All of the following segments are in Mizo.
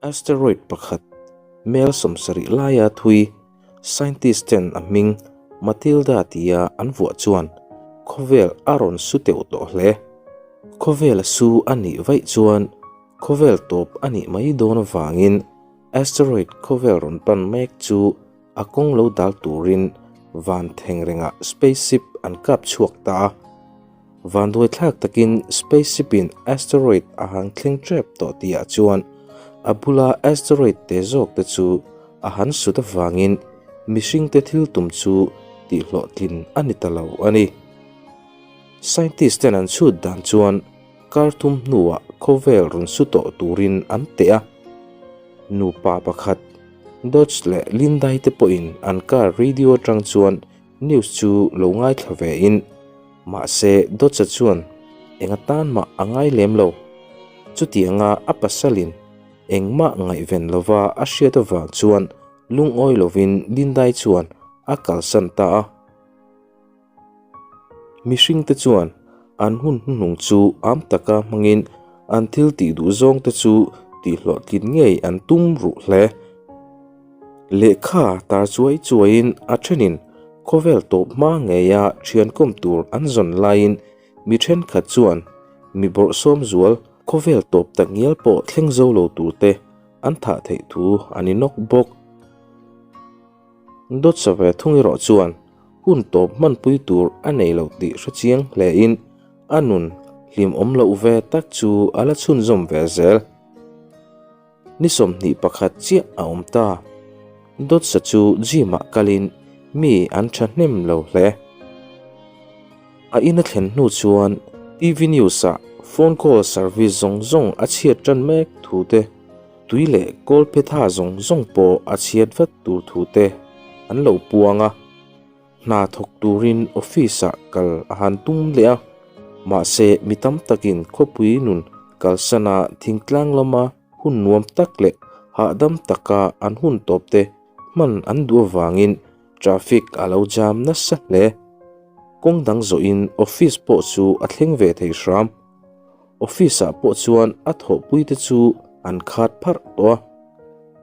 Asteroid pakhat mel 70 laia thui scientist ten a hming Matilda tia an vuah chuan khawvel a rawn su teuh tawh hle. Khawvel a su a nih vaih chuan khawvel tawp a nih mai dawn avangin asteroid khawvel rawn pan mek chu a kawng lo dal turin van thengrengah spaceship an kap chhuak ta a. Vanduaithlak takin spaceship-in asteroid a han thleng tep tawh tihah chuan a bula asteroid te zawk te chu a han sut avangin mihringte thil tum chu tihhlawhtlin a ni ta lo a ni. Scientist ten an chhut dan chuan kar thum hnuah khawvel rawn su tawh turin an teh a. Nupa pakhat, Dodge leh Lindai te pawhin an car radio atang chuan News chu lo ngaithla ve in, mahse Dawtsa chuan eng atan mah a ngai lem lo. Chutianga a pasalin engmah ngaihven lova a hriat avang chuan lungawi lovin Lindai chuan a kalsan ta a. Mihringte chuan an hun hnuhnung chu am taka hmangin an thil tih duh zawngte chu tihhlawhtlin ngei an tum ruh hle. Lehkha tar chuai chuaiin a thenin khawvel tawp hma ngeia thiankawm tur an zawn laiin mi thenkhat chuan mi bawrhsawm zual khawvel tawp tak ngial pawh thleng zo lo turte an thah theih thu an inawk bawk. Dawt sa ve thung erawh chuan hun tawp hmanpui tur a nei lo tih hre chiang hlein a nun hlimawm loh ve tak chu a la chhunzawm ve zel. Ni 21 chiah a awm ta. Dawtsa chu gym-ah kalin mi an thahnem lo hle. A in a thlen hnu chuan TV news-ah phone call service zawng zawng a chhiat tan mek thu te, tui leh kawlphetha zawng zawng pawh a chhiat vat tur thu te an lo puang a. Hna thawk turin office-ah kal a han tum leh a, mahse mi tam takin khawpui nun kalsana thingtlang lama hun nuam tak leh hahdam taka an hun tawp te hman an duh avangin traffic a lo jam nasa hle. Kawng dang zawhin office pawh chu a thleng ve thei hram. Office-ah pawh chuan a thawhpuite chu an khat pharh tawh a,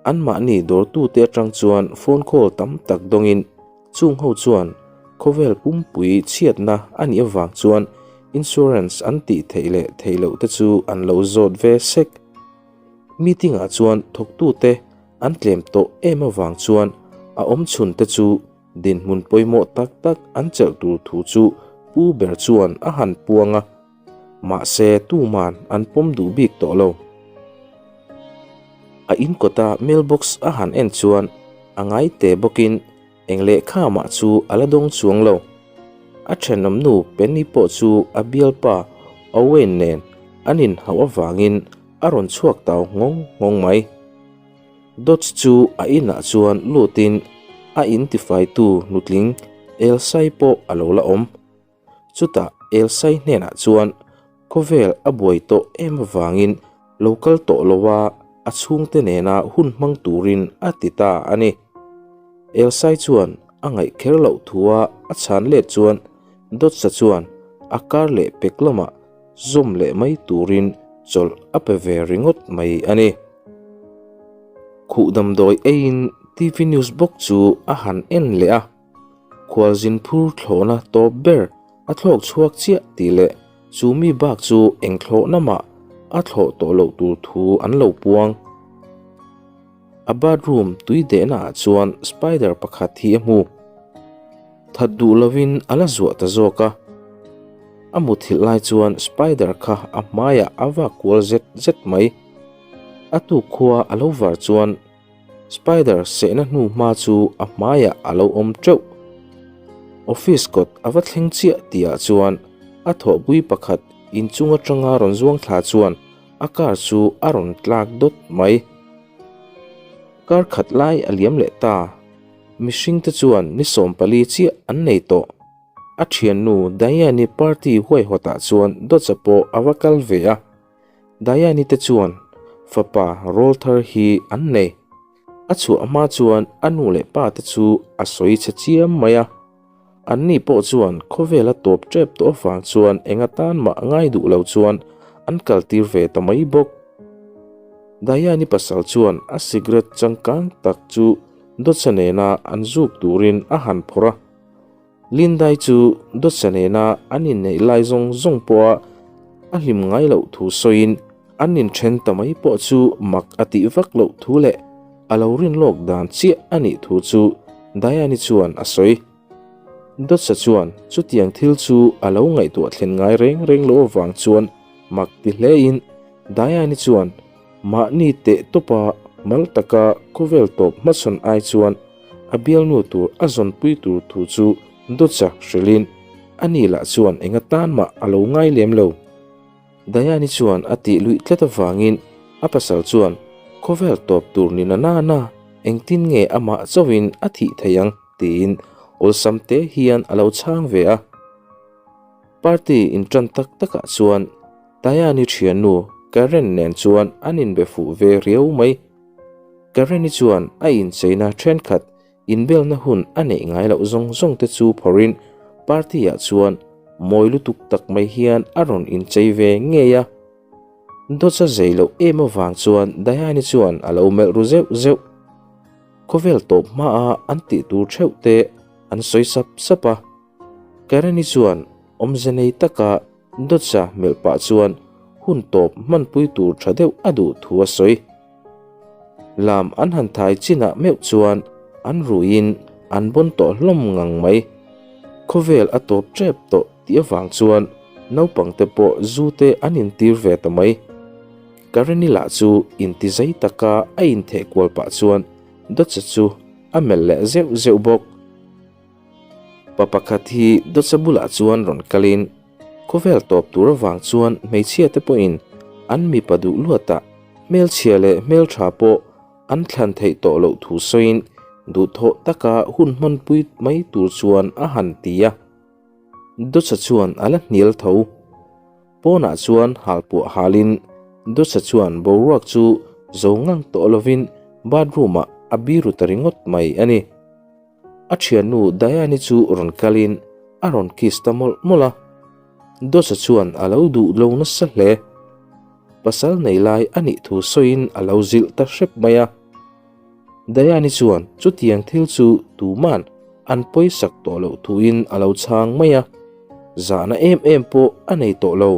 anmahni dawrtute atang chuan phone call tam tak dawngin Chung ho chuan khawvel pumpui chhiatna a nih avang chuan insurance an tih theih leh theih loh te chu an lo zawt ve sek. Meeting ah chuan thawktute an tlem tawh em avang chuan a awm chhun te chu dinhmun pawimawh tak tak an chelh tur thu chu pu ber chuan a han puang a, mahse tuman an pawm duh bik tawh lo. A in kawta mailbox a han en chuan a ngai te bawkin Eng lehkha mah chu a la dawng chuang lo. A thenawm nu Penny pawh chu a bialpa Owen nen an inhauh avangin a rawn chhuak tau nghawng nghawng mai. Dodge chu a inah chuan lutin a in tifaitu nutling Elsai pawh a lo la awm. Chutah Elsai hnenah chuan khawvel a buai tawh em avangin lo kal tawh lo a, a chhungte nena hun hmang turin a ti ta a ni. Elsai chuan a ngaih kher loh thua a chhan let chuan Dawtsa chuan a kar leh pek lamah zawm leh mai turin chawlh a pe ve ringawt mai a ni. Khuh damdawi eiin TV news bawk chu a han en leh a. Khualzin phur thlawhna tawp ber a thlawk chhuak chiah tih leh chu mi bak chu eng thlawhna mah a thlawh tawh loh tur thu an lo puang. A bathroom tui dehna ah chuan spider pakhat hi a hmu. That duh lovin a la zuah ta zawk a. A muthilh lai chuan spider kha a hmaiah a vak kual zet zet mai. A tuk khua a lo var chuan Spider sehna hnu hma chu a hmaiah a lo awm teuh. Office kawt a va thleng chiah tihah chuan a thawhpui pakhat inchung atanga rawn zuang thla chuan a car chu a rawn tlak dawt mai. Kar khat lai a liam leh ta. Mihringte chuan ni 14 chiah an nei tawh. A thiannu Diane-i party huaihawtah chuan Dodge-a pawh a va kal ve a. Diane-i te chuan fapa rawlthar hi an nei. A chhuah hma chuan a nu leh pa te chu a sawi chhe chiam mai a. Anni pawh chuan khawvel a tawp tep tawh avang chuan eng atan mah ngai duh lo chuan an kaltir ve ta mai bawk. Diane-i pasal chuan a cigarette changkang tak chu Dawtsa nena an zuk turin a han phawrh a. Lindai chu Dawtsa nena an inneih lai zawng zawng pawha a hlim ngai loh thu sawiin an inthen ta mai pawh chu mak a tih vak loh thu leh a lo rin lawk dan chiah a nih thu chu Diane-i chuan a sawi. Dawtsa chuan chutiang thil chu a lo ngaihtuah thlen ngai reng reng loh avang chuan mak ti hlein Diane-i chuan mahni teh tawpa mal taka khawvel tawp hmachhawn ai chuan a bialnu tur a zawnpui tur thu chu Dawtsa hrilhin ani lah chuan enga tan mah a lo ngai lem lo. Diane-i chuan a tih luih tlat avangin a pasal chuan khawvel tawp tur ni na nana engtin nge amah chauhin a thih theih ang tiin awlsam te hian a lo chhang ve a. Party inṭan tak takah chuan Diane-i ṭhiannu Karen nen chuan an inbe fuh ve riau mai. Karen-i chuan a incheina ṭhenkhat Inbelna hun a neih ngai loh zawng zawng te chu phawrhin party ah chuan mawi lutuk tak mai hian a rawn inchei ve ngei a. Dawtsa zei loh em avang chuan Diane-i chuan a lo melh ru zeuh zeuh. Khawvel tawp hmaa an tih tur theuh te an sawi sap sap a. Karen-i chuan awmze nei taka Dawtsa melh pah chuan hun tawp hmanpui tur tha deuh a duh thu a sawi. Lam an han thai chinah meuh chuan an ruiin an bawn tawh hlawm ngang mai. Khawvel a tawp tep tawh tih avang chuan naupangte pawh zu te an intir ve ta mai. Karini lah chu inti zei taka a intheh kual pah chuan Dawtsa chu a melh leh zeuh zeuh bawk. Pa pakhat hi Dawtsa bulah chuan rawn kalin Khawvel tawp tur avang chuan hmeichhia te pawhin an mipa duh luatah hmelchhia leh hmeltha pawh an thlan theih tawh loh thu sawiin duhthawh taka hun hmanpui mai tur chuan a han ti a. Dawtsa chuan a la hnial tho. Pawnah chuan halpuah halin Dawtsa chuan boruak chu zo ngang tawh lovin bathroom-ah a biru ta ringawt mai a ni. A thiannu Diane-i chu rawn kalin a rawn kiss ta mawlh mawlh a. Dawsa chuan a lo duh lo nasa hle. Pasal nei lai a nih thu sawiin a lo zilh ta hrep mai a. Diane-i chuan chutiang thil chu tuman an pawisak tawh loh thuin a lo chhang mai a, zahna em em pawh a nei tawh lo.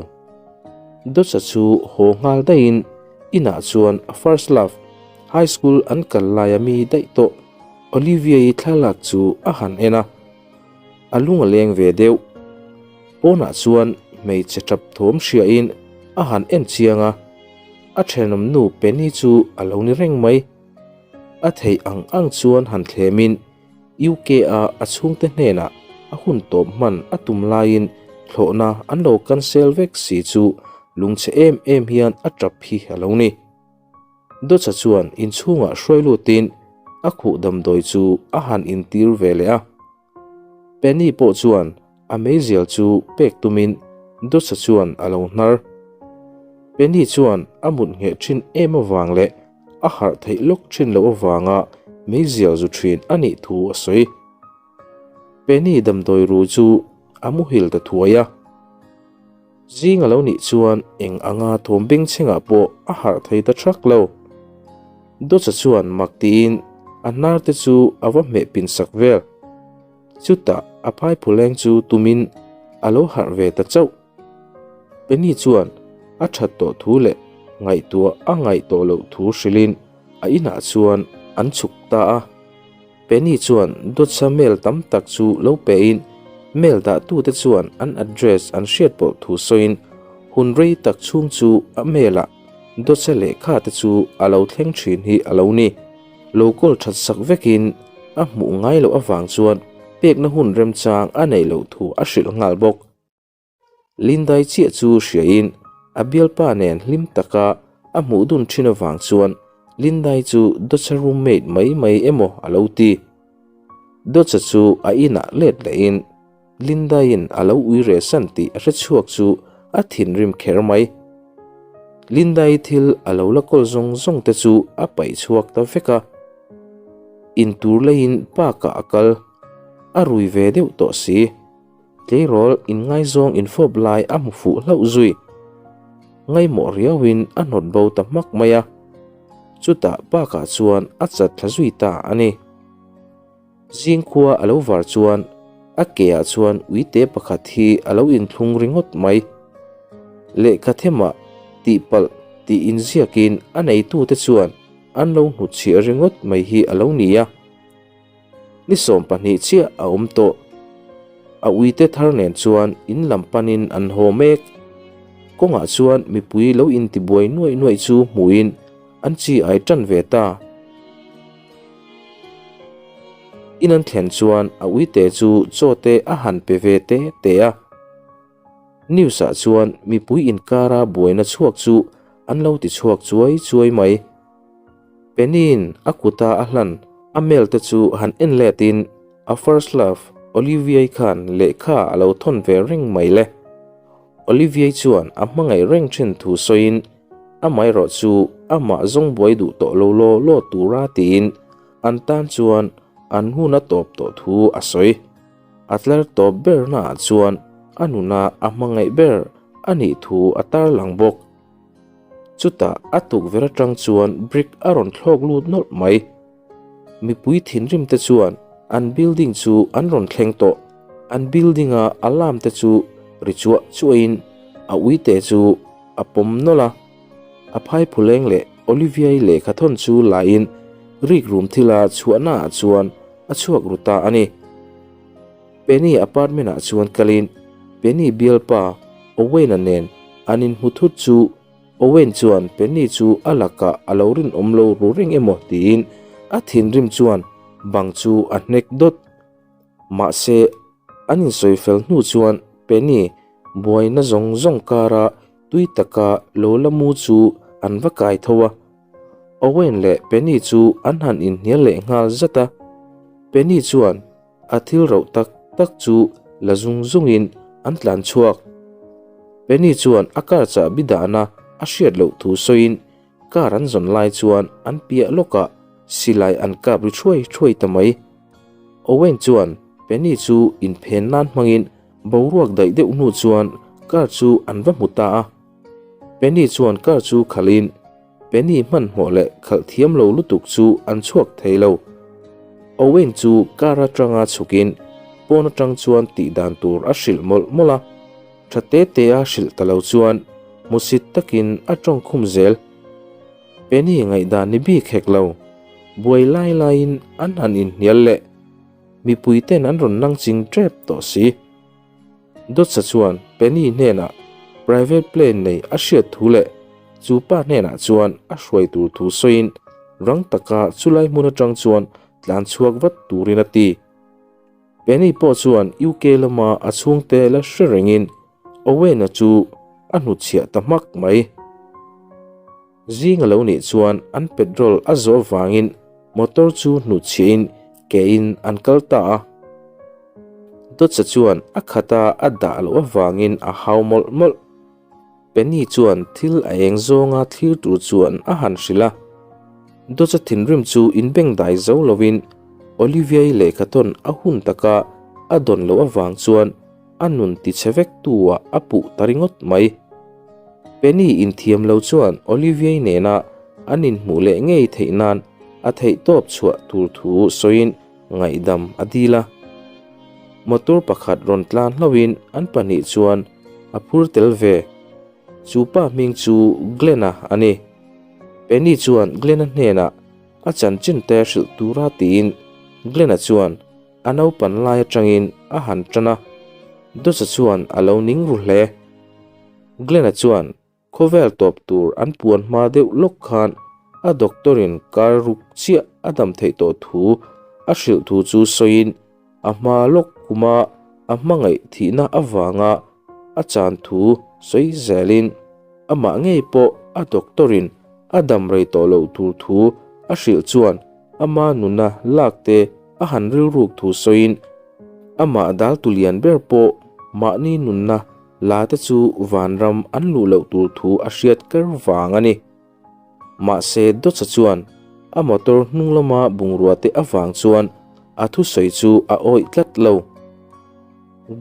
Dawsa chu haw nghal daihin inah chuan a first love, high school an kal laia mi daih tawh Olivia-i thlalak chu a han en a, a lung a leng ve deuh. Pawnah chuan hmeichhe tap thawm hriain a han en chiang a, a thenawmnu Penny chu a lo ni reng mai. A theih ang ang chuan han thlemin UK-a a chhungte hnenah a hun tawp hman a tum laiin thlawhna an lo cancel vek si chu lungchhe em em hian a tap hi a lo ni. Dawtsa chuan inchhungah hruai lutin a khuh damdawi chu a han intir ve leh a. Penny pawh chuan a meizial chu pek tumin Dawtsa chuan a lo hnar. Penny chuan a mut ngheh thin em avang leh a harh theih lawk thin loh avanga meizial zu thin a nih thu a sawi. Penny damdawi ru chu a muhil ta thuai a. Zing a lo nih chuan eng anga thawm bengchhengah pawh a harh thei ta thak lo. Dawtsa chuan mak tiin a hnar te chu a va hmeh pin sak vel. Chutah a phaiphuleng chu tumin a lo harh ve ta chauh. Penny chuan a that tawh thu leh ngaihtuah a ngaih tawh loh thu hrilhin a inah chuan an chhuk ta a. Penny chuan Dawtsa mail tam tak chu lo pein mail dahtute chuan an address an hriat pawh thu sawiin hun rei tak chhung chu a mail-ah Dawtsa lehkha te chu a lo thleng thin hi a lo ni. Lo call that sak vekin a hmuh ngai loh avang chuan pekna hun remchang a neih loh thu a hrilh nghal bawk. Lindai chiah chu hriain a bialpa nen hlim taka a hmuh dun thin avang chuan Lindai chu Dawtsa roommate mai mai emaw a lo ti. Dawtsa chu a inah let lehin Lindaiin a lo ui reh san tih a hre chhuak chu a thinrim kher mai. Lindai thil a lo la kawl zawng zawng te chu a paih chhuak ta vek a. Intur leiin park-ah a kal. A rui ve deuh tawh si. Tleirawl inngaizawng infawp lai a hmu fuh hlauh zui. Ngaimawh riauin a hnawt bo ta hmak mai a. Chutah park-ah chuan a chat thla zui ta a ni. Zing khua a lo var chuan a ke ah chuan uite pakhat hi a lo inthlung ringawt mai. Lehkha themah tihpalh tih inziakin a neitute chuan an lo hnutchhiah ringawt mai hi a lo ni a. Ni 12 chiah a awm tawh. A uite thar nen chuan in lam panin an haw mek. Kawngah chuan mipui lo intibuai nuaih nuaih chu hmuhin an chi ai tan ve ta. In an thlen chuan a uite chu chaw te a han pe ve te te a. News ah chuan mipui inkara buaina chhuak chu an lo ti chhuak chuai chuai mai. Penny-in a kuta a hlan a mail te chu han en letin a first love Olivia-i khan lehkha a lo thawn ve reng mai le. Olivia-i chuan a hmangaih reng thin thu sawiin Amaherawh chu amah zawng buai duh tawh lo law law tura tiin an tan chuan an hun a tawp tawh thu a sawi. A tlar tawp bernaah chuan a nuna a hmangaih ber a nih thu a tarlang bawk. Chutah a tukverh atang chuan brick a rawn thlawk lut nawlh mai. Mipui thinrim te chuan an building chu an rawn thleng tawh. An building a alarm te chu ri chuah chuahin a uite chu a pawm nawlh a. A phaiphuleng leh Olivia-i lehkha thawn chu lain rik rum thila chhuahna ah chuan a chhuak ru ta a ni. Penny apartment ah chuan kalin Penny bialpa Owen-a nen an inhmu thut chu Owen chuan Penny chu a lakah a lo rinawm lo ru reng emaw tiin a thinrim chuan bang chu a hnek dawt. Mahse, an insawi fel hnu chuan Penny buaina zawng zawng kara tui taka lo la mu chu an va kai tho a. Owen leh Penny chu an han inhnial leh nghal zat a. Penny chuan A thil rauh tak tak chu la zung zungin an tlan chhuak. Penny chuan a car chahbi dahna a hriat loh thu sawiin car an zawn lai chuan an piah lawkah silai an kap ri thuai thuai ta mai. Owen chuan Penny chu inphen nan hmangin boruak daih deuh hnu chuan car chu an va hmu ta a. Penny chuan car chu khalhin Penny hmanhmawh leh khalh thiam lo lutuk chu an chhuak thei lo. Owen chu car atanga chhukin pawn atang chuan tih dan tur a hrilh mawlh mawlh a, tha te te a hrilh ta lo chuan hmusit takin a tawng khum zel. Penny ngaihdan ni bik hek lo, buai lai laiin an han inhnial leh mipui ten an rawn nang ching tep tawh si. Dawtsa chuan Penny hnenah private plane nei a hriat thu leh chu pa hnenah chuan a hruai tur thu sawiin rang taka chulai hmun atang chuan tlan chhuak vat turin a ti. Penny pawh chuan UK lama a chhungte la hre rengin Owen-a chu a hnutchhiah ta hmak mai. Zing a lo nih chuan an petrol a zawh avangin motor chu hnutchhiahin kein an kal ta a. Dawtsa chuan a khata a dah loh avangin a hau mawlh mawlh. Penny chuan thil a eng zawnga thlir tur chuan a han hrilh a. Dawtsa thinrim chu inbengdai zo lovin Olivia-i lehkhathawn a hun taka a dawn loh avang chuan a nun tichhe vek tu ah a puh ta ringawt mai. Penny inthiam lo chuan Olivia-i nena an inhmuh leh ngei theih nan a theihtawp chhuah tur thu sawiin ngaihdam a dil a. Motor pakhat rawn tlan hlauhin an pahnih chuan a phur tel ve. Chu pa hming chu Glenn-a a ni. Penny chuan Glenn-a hnenah a chanchin te hrilh tura tiin Glenn-a chuan A naupan lai atangin a han tan a, Dawtsa chuan a lo ning ru hle. Glenn-a chuan khawvel tawp tur an puan hma deuh lawk khan a doctor-in kar ruk chiah a dam theih tawh thu a hrilh thu chu sawiin a hma lawk kuma a hmangaih thihna avanga a chan thu sawi zelin amah ngei pawh a doctor-in a dam rei tawh loh tur thu a hrilh chuan ama nuna lak te a han rilruk thu sawiin amah dal tu lian ber pawh mahni nunna la te chu vanram an luh loh tur thu a hriat ker vang a ni. Mahse Dawtsa chuan a motor hnung lama bungrua te avang chuan a thusawi chu a awih tlat lo.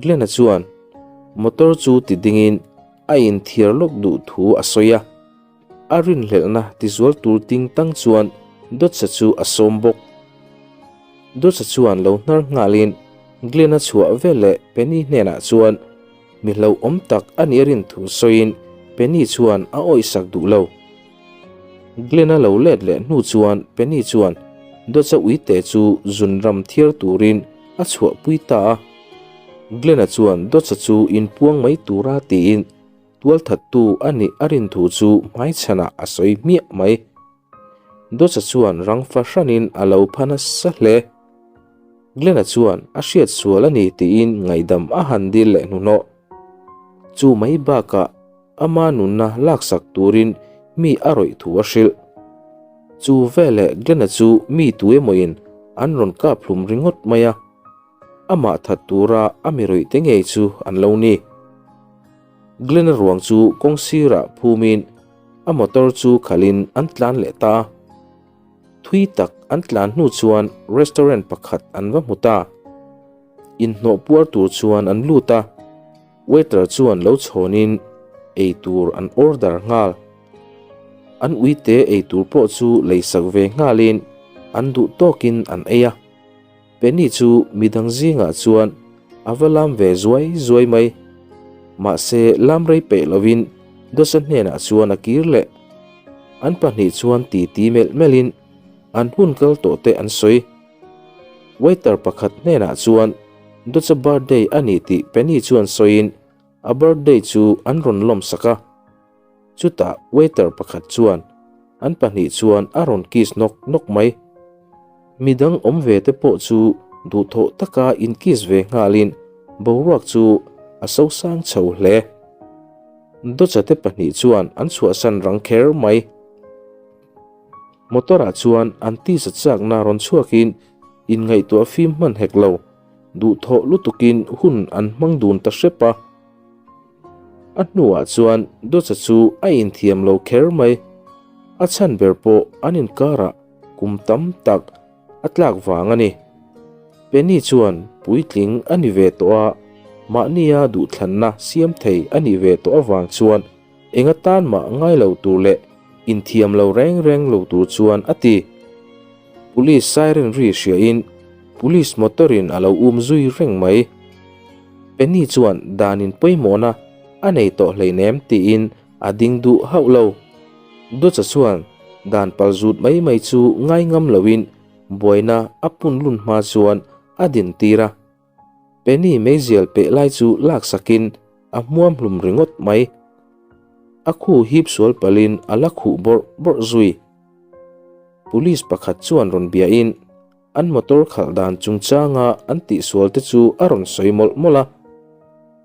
Glenn-a chuan motor chu ti dingin a inthiar lawk duh thu a sawi a. A rinhlelhna tizual tur ting tang chuan Dodsa chu a sawm bawk. Dodsa chuan lo hnar nghalin Glenn-a chhuah veleh Penny hnenah chuan mi hlauhawm tak a nih a rin thu sawiin Penny chuan a awihsak duh lo. Glenn-a lo let leh hnu chuan Penny chuan Dodsa uite chu zun ram thiar turin a chhuahpui ta a. Glenn-a chuan Dodsa chu inpuang mai tura tiin Tualthattu a nih a rin thu chu hmaichhanah a sawi hmiah mai. Dawtsa chuan rang fahranin a lo pha nasa hle. Glenn-a chuan a hriat sual a ni tiin ngaihdam a han dil leh hnuhnawh. Chu mai bakah ama nunna laksak turin mi a rawih thu a hrilh. Chu veleh Glenn-a chu mi tu emawin an rawn kap hlum ringawt mai a. Amah that tura a mi rawih te ngei chu an lo ni. Glenn-a ruang chu kawng sirah phumin a motor chu khalhin an tlan leh ta a. Thui tak an tlan hnu chuan restaurant pakhat an va hmu ta. Inhnawh puar tur chuan an lut a, waiter chuan lo chhawnin ei tur an order nghal. An uite ei tur pawh chu leisak ve nghalin an duh tawkin an ei a. Penny chu midang zingah chuan a va lam ve zuai zuai mai. Mahse, lam rei peih lovin Dawsa hnenah chuan a kir leh. An pahnih chuan titi melh melhin an hun kal tawh te an sawi. Waiter pakhat hnenah chuan Dawsa birthday a ni tih Penny chuan sawiin a birthday chu an rawn lawmsak a. Chutah waiter pakhat chuan an pahnih chuan a rawn kiss nawk nawk mai. Midang awm ve te pawh chu duhthawh taka in kiss ve nghalin boruak chu a sosang chho hle. Dawcha te pahnih chuan an chhuahsan rang kher mai. Motor ah chuan an tisa chakna rawn chhuakin inngaihtuah fim hman hek lo, duhthawh lutukin hun an hmang dun ta hrep a. A hnuah chuan Dawcha chu a inthiam lo kher mai. A chhan ber pawh an inkarah kum tam tak a tlak vang a ni. Penny chuan puitling a ni ve tawh a, mahnia duhthlanna siam thei a nih ve tawh avang chuan eng atan mah ngai lo tur leh inthiam lo reng reng lo tur chuan a ti. Police siren ri hriain Police motor in a lo um zui reng mai. Penny chuan dan in pawimawhna a nei tawh hleinem tiin a ding duh hauh lo. Dawcha chuan dan pal zut mai mai chu ngai ngam loin buaina a pun lun hma chuan a din tir a. Penny meizial peh lai chu laksakin a hmuam hlum ringawt mai. A khu hip sual palin a la khuh bawrh bawrh zui. Police pakhat chuan rawn biain an motor khalh dan chungchanga an tihsual te chu a rawn sawi mawlh mawlh a.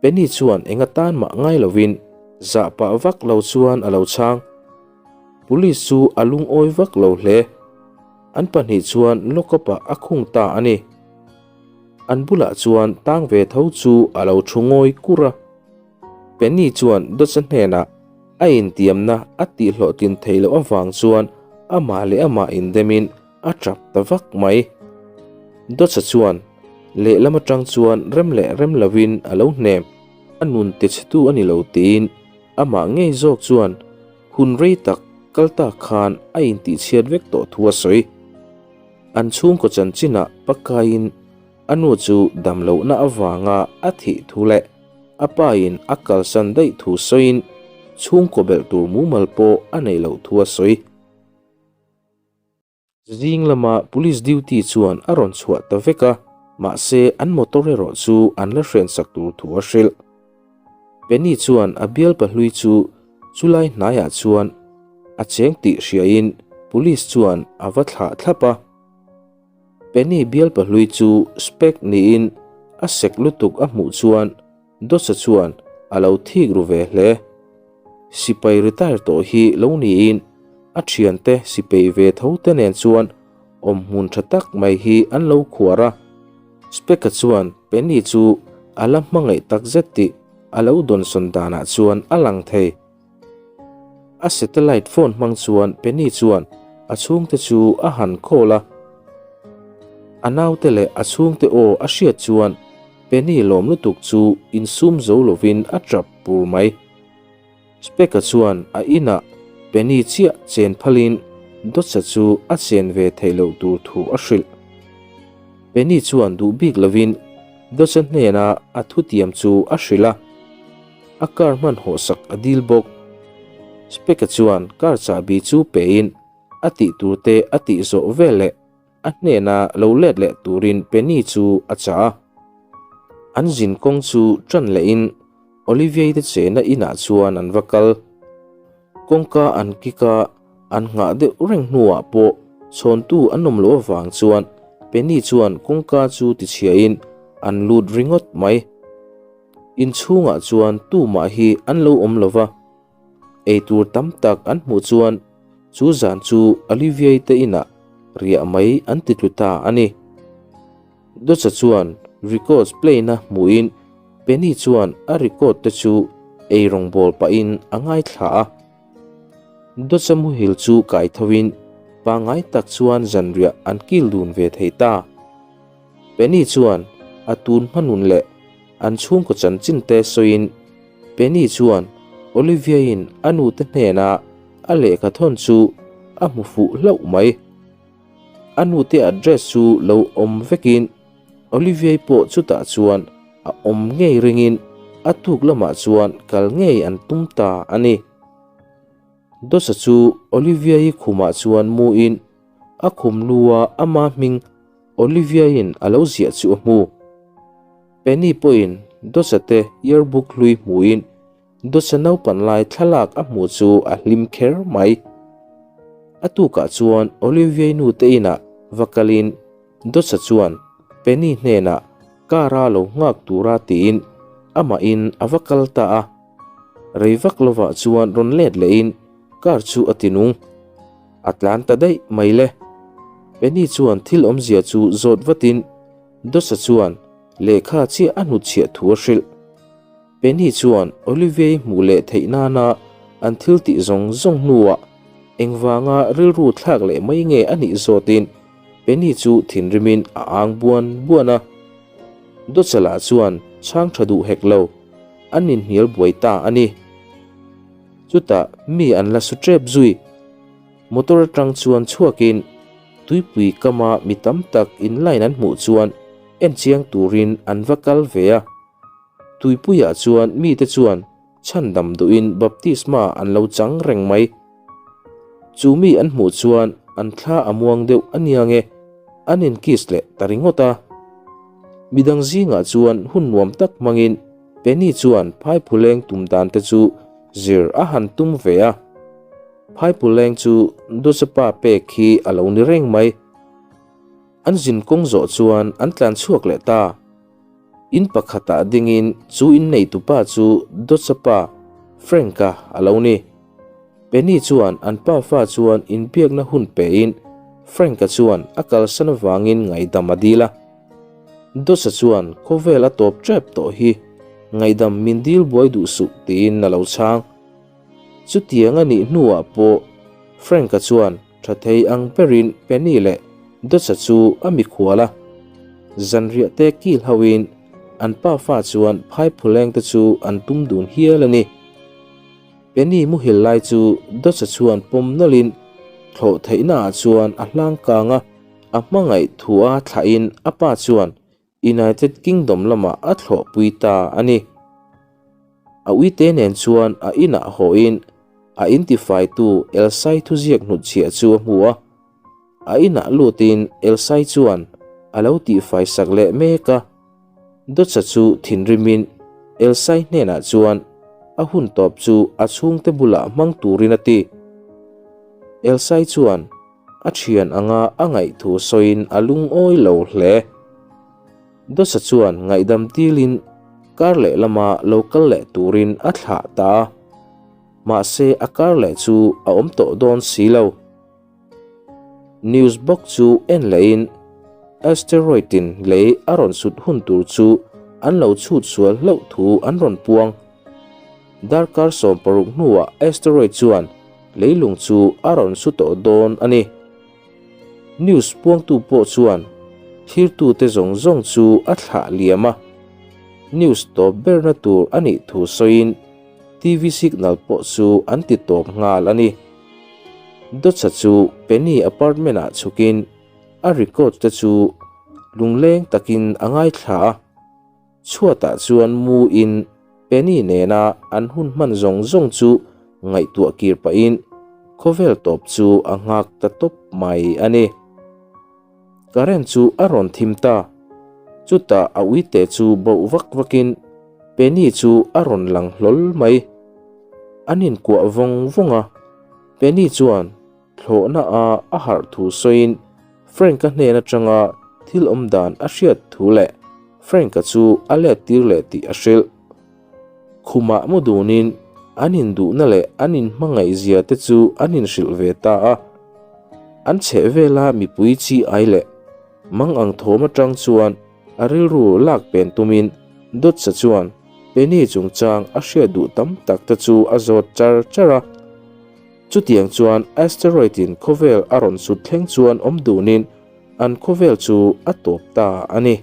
Penny chuan eng atan mah ngai lovin zah pah vak lo chuan a lo chhang. Police chu a lungawi vak lo hle. An pahnih chuan lock-up ah a khung ta a ni. An bulah chuan tang ve tho chu a lo thu ngawi kur a. Penny chuan Dodge-a hnenah a intiamna a tihhlawhtlin theih loh avang chuan amah leh amah indemin a tap ta vak mai. Dodge-a chuan lehlam atang chuan rem leh rem lovin a lo hnem, a nun tichhetu a ni lo tiin amah ngei zawk chuan hun rei tak kal tak khan a intihchhiat vek tawh thu a sawi. An chhungkaw chanchinah pakaiin A nu chu damlohna avanga a thih thu leh a pain a kalsan daih thu sawiin chhungkaw belh tur mumal pawh a neih loh thu a sawi. Zing lama police duty chuan a rawn chhuah ta vek a, mahse an motor erawh chu an la hrensak tur thu a hrilh. Penny chuan a bialpa hlui chu chulai hnaiah chuan a cheng tih hriain police chuan a va thlah thlap a. Penny bialpa hlui chu spec niin a sek lutuk a hmuh chuan Dawsa chuan a lo thik ru ve hle. Sipai retire tawh hi lo niin a thiante sipei ve tho te nen chuan awmhmun tha tak mai hi an lo khuar a. Spec-a chuan Penny chu a la hmangaih takzet tih a lo dawnsawn danah chuan a lang thei. A satellite phone hmang chuan Penny chuan a chhungte chu a han call a. A naute leh a chhungte aw a hriat chuan Penny lawm lutuk chu insum zo lovin a tap pur mai. Speka chuan a inah Penny chiah chen phalin Dawtsa chu a chen ve theih loh tur thu a hrilh. Penny chuan duh bik lovin Dawtsa hnena a thutiam chu a hrilh a, a car hman hawhsak a dil bawk. Speke chuan car chahbi chu pein a tih turte a tih zawh veleh a hnena lo let leh turin Penny chu a chah a. An zin kawng chu ṭan lehin Olivier te chena inah chuan an va kal. Kawngka an kik a, an nghah deuh reng hnuah pawh chhawntu an awm loh avang chuan Penny chuan kawngka chu tichhiahin an lut ringawt mai. Inchhungah chuan tumah hi an lo awm lo va. Eitur tam tak an hmuh chuan chu zan chu Olivier te inah riah mai an ti tlu ta a ni. Dawtsa chuan records play na hmuhin Penny chuan a record te chu ei rawngbawl pahin a ngaithla a. Dawtsa muhil chu kai thovin pangngai tak chuan zanriah an kil dun ve thei ta. Penny chuan a tun hmanun leh an chhungkaw chanchin te sawiin Penny chuan Olivia-in a nute hnena a lehkha thawn chu a hmu fuh hlauh mai. A nute address chu lo awm vekin Olivia-i pawh chutah chuan a awm ngei ringin a tuk lamah chuan kal ngei an tum ta a ni. Dawsa chu Olivia-i khumah chuan muin a khum lua ama hming Olivia-in a lo ziah chu a hmu. Penny pawhin Dawsa te yearbook hlui hmuin Dawsa naupan lai thlalak a hmuh chu a hlim kher mai. A tukah chuan Olivia-i nu te inah va kalin Dawsa chuan Penny hnenah car-a lo nghak tura tiin amahin a va kal ta a. Rei vak lovah chuan rawn let lehin car chu a ti nung. A tlan ta daih mai le. Penny chuan thil awmzia chu zawt vatin Dawsa chuan lehkha chiah a hnutchhiah thu a hrilh. Penny chuan Olivier-i hmuh leh theih nana an thil tih zawng zawng hnuah engvanga rilru thlak leh mai nge a nih zawtin Penny chu thinrimin a ang buan buan a. Dawtsalah chuan chhang tha duh hek lo, an inhnial buai ta a ni. Chutah mi an la su tep zui. Motor atang chuan chhuakin tuipui kama mi tam tak in line an hmuh chuan en chiang turin an va kal ve a. Tuipuiah chuan mite chuan chhandam duhin baptisma an lo chang reng mai. Chu mi an hmuh chuan an thla a muang deuh a nia nge, an inkiss leh ta ringawt a. Midang zingah chuan hun nuam tak hmangin Penny chuan phaiphuleng tum dan te chu zir a han tum ve a. Phaiphuleng chu Dawsapa pek hi a lo ni reng mai. An zin kawng zawh chuan an tlan chhuak leh ta. In pakhatah dingin chu inneitupa chu Dawtsa pa Frank-a a lo ni. Penny chuan an pafa chuan inbiakna hun pein Frank-a chuan a kalsan avangin ngaihdam a dil a. Dawtsa chuan khawvel a tawp tep tawh hi ngaihdam min dil buai duh suh tiin a lo chhang. Chutiang a nih hnuah pawh Frank-a chuan Tha thei ang berin Penny leh Dawtsa chu a mikhual a, zanriah te kil hoin an pafa chuan phaiphuleng te chu an tum dun hial a ni. Penny muhil lai chu Dawtsa chuan pawm nawlhin thlawh theihna ah chuan a hlang kang a, a hmangaih thu a thlahin a pa chuan United Kingdom lamah a thlawhpui ta a ni. A uite nen chuan a inah hawhin a intifaitu Elsai thuziak hnutchhiah chu a hmu a. A inah lutin Elsai chuan a lo tihfai sak leh mek a. Dawtsa chu thinrimin Elsai hnenah chuan a hun tawp chu a chhungte bulah hmang turin a ti. Elsai chuan A thian anga a ngaih thu sawiin a lungawi lo hle. Dawsa chuan ngaihdam tilin kar leh lama lo kal leh turin a thlah ta a. Mahse a kar leh chu a awm tawh dawn si lo. News bawk chu en lehin asteroid-in lei a rawn sut hun tur chu an lo chhut sual hlauh thu an rawn puang. Darkar 16 hnuah asteroid chuan leilung chu a rawn su tawh dawn a ni. News puangtu pawh chuan thirtute zawng zawng chu a thlah liam a, news tawp berna tur a nih thu sawiin TV signal pawh chu an ti tawp nghal a ni. Dawtsa chu Penny apartment ah chhukin a record te chu lungleng takin a ngaithla a. Chhuatah chuan mu in Penny nena an hun hman zawng zawng chu ngaihtuah kir pahin khawvel tawp chu a nghak ta tawp mai a ni. Current chu a rawn thim ta. Chutah a uite chu bauh vak vakin Penny chu a rawn lang hlawl mai. An inkuah vawng vawng a, Penny chuan thlawhna a a harh thu sawiin Frank-a hnen atanga thil awm dan a hriat thu leh Frank-a chu a let tir leh tih a hrilh. Khumah mu dunin an induhna leh an inhmangaihzia te chu an inhrilh ve ta a. An chheh vela mipui chi ai leh mang ang thawm atang chuan a rilru lak pen tumin Dawtsa chuan Penny chungchang a hriat duh tam tak te chu a zawt char char a. Chutiang chuan asteroid-in khawvel a rawn sut thleng chuan awm dunin an khawvel chu a tawp ta a ni.